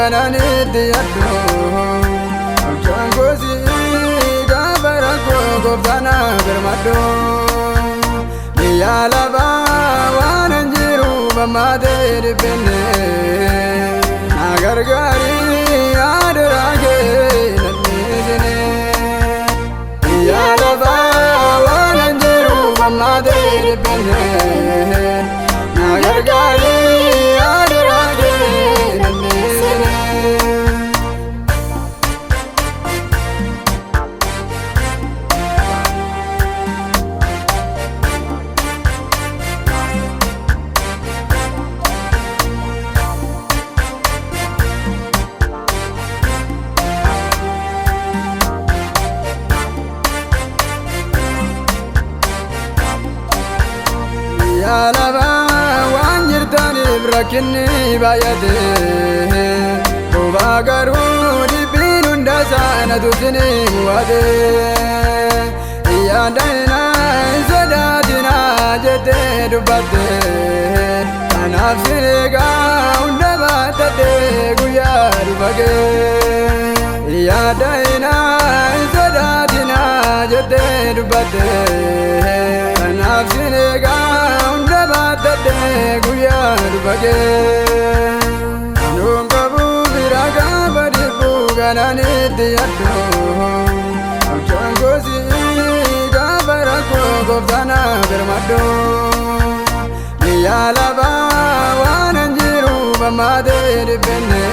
kananitti yaaddu. Olchaan gosi gaafa rakkoo gooftaana birmadhu. Biyya lafaa waan hin jiru bammaatee dhiphenne. Na gargaari yaadara kee nan dhiisine. Biyya lafaa waan hin jiru bammaatee dhiphenne. Na gargaari yaadara kee nan dhiisine. Biyya lafaa waan jirtaniif rakkinni baay'ate. Bobaa garuu dhibbiin hunda isaanatu isinii bu'ate. Yaadannaa hin sodaatinaa jettee dubbatte. Kanaaf sin eegaa hunda baattadhee guyyaa dhufa kee. Yaadannaa hin sodaatinaa jettee dubbatte. Kanaaf sin eegaa hunda baattadhee guyyaa dhufa kee. Anuun qabu bira gaafa dhibbuu kananitti yaaddu. Olchaan gosi gaafa rakkoo gooftaana birmadhu. Biyya lafaa waan hin jiru bammaatee dhiphenne.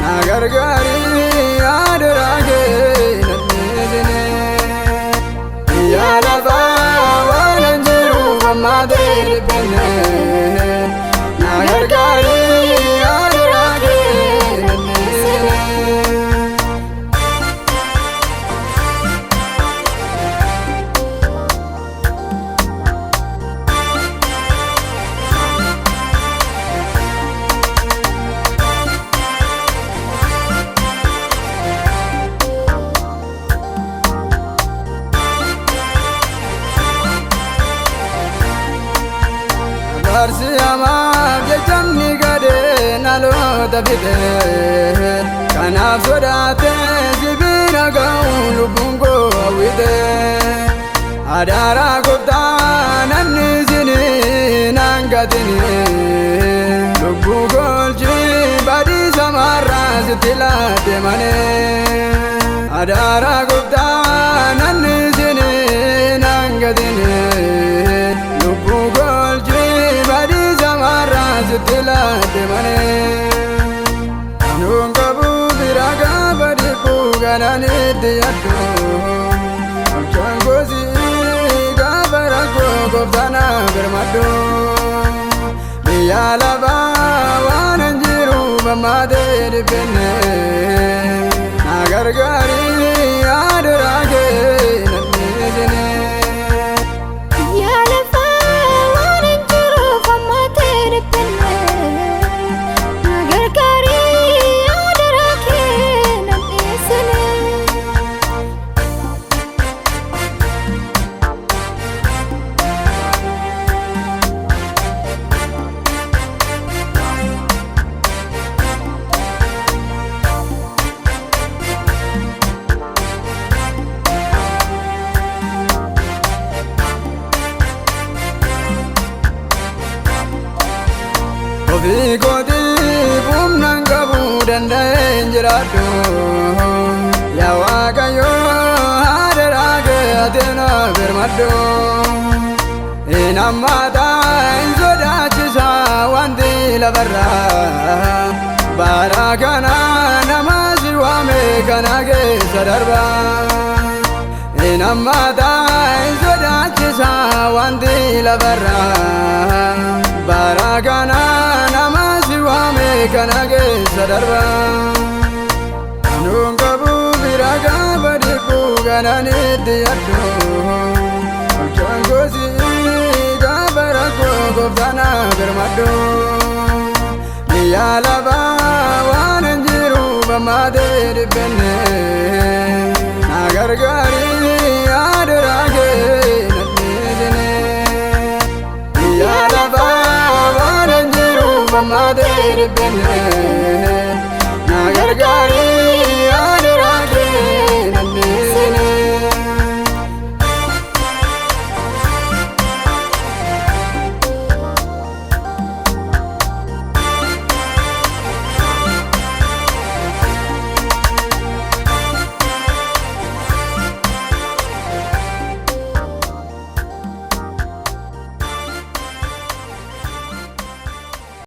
Na gargaari yaadara kee nan dhiisine. Biyya lafaa waan hin jiru bammaatee dhiphenne. Na gargaari yaadara kee nan dhiisine. Abaarsi hamaaf jechamni gadhee dhaloota fixe. Kanaaf sodaatee si bira ga'uun lubbuun koo hawwite. Adaraa gooftaa namni isinii naan gatini. Lubbuu golchi badii samaarraa sitti laatte malee. Adaraa gooftaa namni isinii naan gatini. Lubbuu golchi badii samaarraa sitti laatte malee. Anuun qabu bira gaafa dhibbuu kananitti yaaddu. Olchaan gosi gaafa rakkoo gooftaana birmadhu. Biyya lafaa waan hin jiru bammaatee dhiphenne. Na gargaari yaadara kee nan dhiisine. Biyya lafaa waan hin jiruuf hammaatee dhiphenne. Na gargaari yaadara kee nan dhiisine. Ofii kootiif humna hin qabu danda'ee hin jiraadhu. Yaa Waaqayyo haadharaa kee ati na birmadhu. Hin hammaataa hin sodaachisa wanti lafarraa. Bara kana nama si waame kana keessa darba. Hin hammaataa hin sodaachisa wanti lafarraa. Bara kana nama si waame kana keessa darba. Anuun qabu bira gaafa dhibbuu kananitti yaaddu. Olchaan gosi gaafa rakkoo gooftaana birmadhu. Biyya lafaa waan hin jiru bammaatee dhiphenne. Na gargaari yaadara kee nan dhiisine. Biyya lafaa waan hin jiru bammaatee dhiphenne.